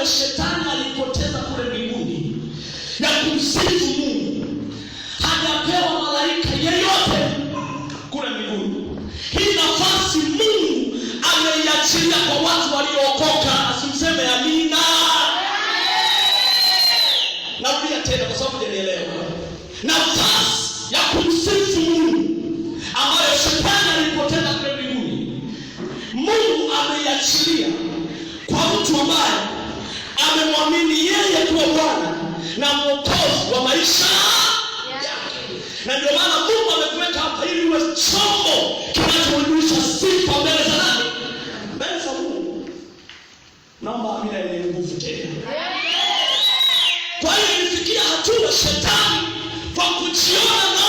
shetani alipoteza kule mbinguni ya kumsifu Mungu hajapewa malaika yeyote kule mbinguni. Hii nafasi Mungu ameiachilia kwa watu waliookoka. Asimseme amina. Narudia tena kwa sababu hujanielewa. Nafasi ya kumsifu Mungu ambayo shetani alipoteza kule mbinguni, Mungu ameiachilia kwa mtu ambaye amemwamini yeye kuwa Bwana na Mwokozi wa maisha yake. Na ndio maana Mungu amekuweka hapa ili uwe chombo kinachoinuisha sifa mbele za nani? Mbele za Mungu. Naomba amina yenye nguvu tena. Kwa hiyo ilifikia hatua shetani kwa kujiona